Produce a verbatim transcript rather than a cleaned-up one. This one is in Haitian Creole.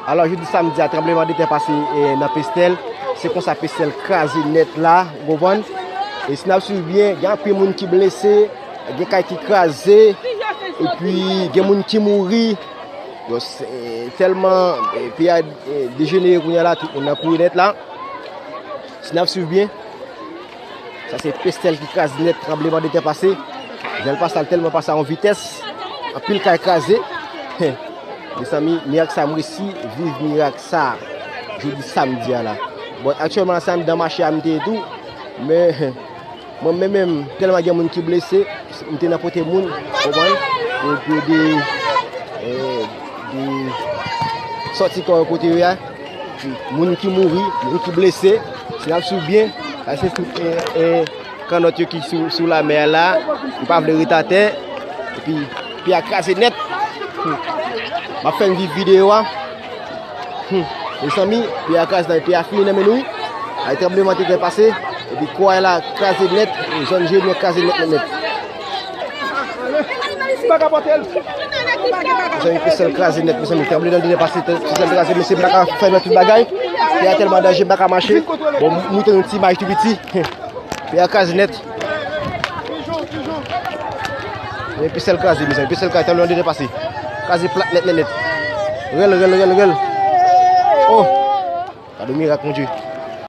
Alò, jodi samdi a, tranblemanntè pase, eh, nan Pestèl. Se konsa Pestèl kraze nèt la, ou konprann? E si n ap swiv byen, gen anpil moun ki blese, gen kay ki kraze, epi gen moun ki mouri. Bon, se tèlman, eh, peyi a, eh, dejenere kounye a la, tout moun nan kouri nèt la. Si n ap swiv byen, sa se Pestèl ki kraze nèt, tranblemanntè pase. Jan l pase a, l tèlman pase a yon vitès, anpil kay kraze. Mezanmi, mirak sa, m resi viv mirak sa jodi samdi a la. Bon, aktyèlman la, se anndan mache a m te ye tou, men mwen menm, menm, tèlman gen moun ki blese, m te nan pote moun, konprann? Pou, pou de, eh, de sòti kò yo kote yo ye a. Moun ki mouri, moun ki blese, si n ap swiv byen, sa se tout, eh, eh, kannòt yo ki sou, sou lamè a la, yo pa vle ret atè, epi, epi peyi a kraze nèt. Hmm. M ap fè n viv videyo a. Hmm. Mezanmi, peyi a kraze nèt, peyi a fini nan men nou. Ay, tranblemanntè pase, epi kò a la kraze nèt, zòn Jeremi an kraze nèt, nèt, nèt. Mezanmi, Pestèl kraze nèt, mezanmi, tranblemanntè pase, Pestèl kraze, mesye, m pa ka fè tout bagay. Peyi a tèlman danje, m pa ka mache. Bon, m montre yon ti imaj tou piti. Peyi a kraze nèt. Men Pestèl kraze, mezanmi, Pestèl kraze, tranblemanntè pase. Kraze plat nèt, nèt, nèt. Rèl, rèl, rèl, rèl. Oh! Gade mirak, Bondye.